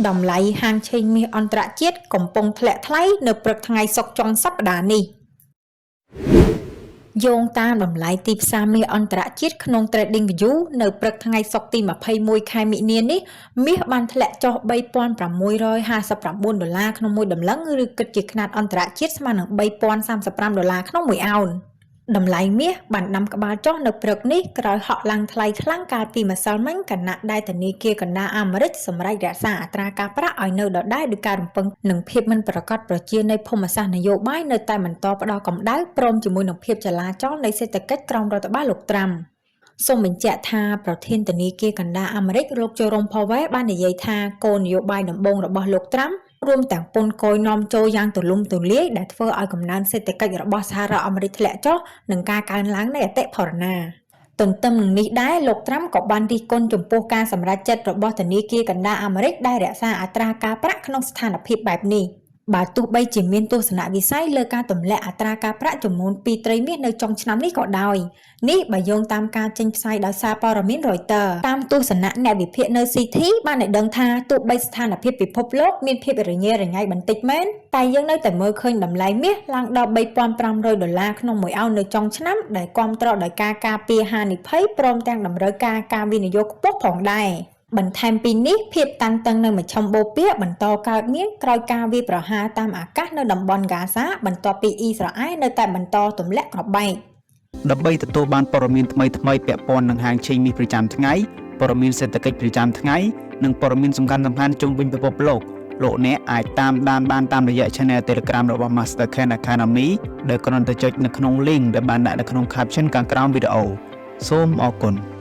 តម្លៃហាងឆេងមាសអន្តរជាតិកំពុងធ្លាក់ថ្លៃនៅព្រឹកថ្ងៃសុក្រចុងសប្តាហ៍នេះយោងតាមតម្លៃទីផ្សារមាសអន្តរជាតិក្នុង Trading View នៅព្រឹកថ្ងៃសុក្រទី21ខែមិនិនានេះមាសបានធ្លាក់ចុះ3659ដុល្លារក្នុងមួយតម្លឹងឬគិតជាខ្នាតអន្តរជាតិស្មើនឹង3035ដុល្លារក្នុងមួយអោនតម្លៃមាសបានដាំក្បាលចុះនៅព្រឹកនេះក្រោយហក់ឡើងថ្លៃខ្លាំងកាលពីម្សិលមិញខណៈដែលធនាគារកណ្ដាលអាមេរិកសម្រេចរក្សាអត្រាការប្រាក់ឲ្យនៅដដែលដោយការរំពឹងនិងភាពមិនប្រាកដប្រជានៃភូមិសាស្ត្រនយោបាយនៅតែបន្តផ្ដល់កម្ដៅព្រមជាមួយនឹងភាពចលាចលនៃសេដ្ឋកិច្ចក្រោមរដ្ឋបាលលោកត្រាំសូមបញ្ជាក់ថាប្រធានធនាគារកណ្ដាលអាមេរិកលោក Jerome Powell បាននិយាយថាគោលនយោបាយដំបូងរបស់លោកត្រាំរួមទាំងពន្ធគយនាំចូលយ៉ាងទូលំទូលាយដែលធ្វើឲ្យកំណើនសេដ្ឋកិច្ចរបស់សហរដ្ឋអាមេរិកធ្លាក់ចុះនិងការកើនឡើងនៃអតិផរណាទន្ទឹមនឹងនេះដែរលោកត្រាំក៏បានរិះគន់ចំពោះការសម្រេចចិត្តរបស់ធនាគារកណ្ដាលអាមេរិកដែលរក្សាអត្រាការប្រាក់ក្នុងស្ថានភាពបែបនេះបើទោះបីជាមានទស្សនវិស័យលើការទម្លាក់អត្រាការប្រាក់ចំនួន2ត្រីមាសនៅចុងឆ្នាំនេះក៏ដោយនេះបើយោងតាមការចេញផ្សាយដោយសារព័ត៌មាន Reuters តាមទស្សនៈអ្នកវិភាគនៅ Citi បានឲ្យដឹងថាទោះបីស្ថានភាពពិភពលោកមានភាពរញ៉េរញ៉ៃបន្តិចមែនតែយើងនៅតែមើលឃើញតម្លៃមាសឡើងដល់3500ដុល្លារក្នុងមួយអោននៅចុងឆ្នាំដែលគាំទ្រដោយការការពារហានិភ័យព្រមទាំងតម្រូវការការវិនិយោគខ្ពស់ផងដែរបន្ថែមពីនេះភាពតានតឹងនៅមជ្ឈិមបូព៌ាបន្តកើតមានក្រោយការវាយប្រហារតាមអាកាសនៅតំបន់ហ្គាសាបន្ទាប់ពីអ៊ីស្រាអែលនៅតែបន្តទម្លាក់គ្រាប់បែក ដើម្បីទទួលបានព័ត៌មានថ្មីៗពាក់ព័ន្ធនឹងហាងឆេងមាសប្រចាំថ្ងៃព័ត៌មានសេដ្ឋកិច្ចប្រចាំថ្ងៃនិងព័ត៌មានសំខាន់ៗជុំវិញពិភពលោកលោកអ្នកអាចតាមដានបានតាមរយៈ Channel Telegram របស់ Master Ken Academy ដែលគ្រាន់តែចុចនៅក្នុង link ដែលបានដាក់នៅក្នុង caption ខាងក្រោមវីដេអូសូមអរគុណ។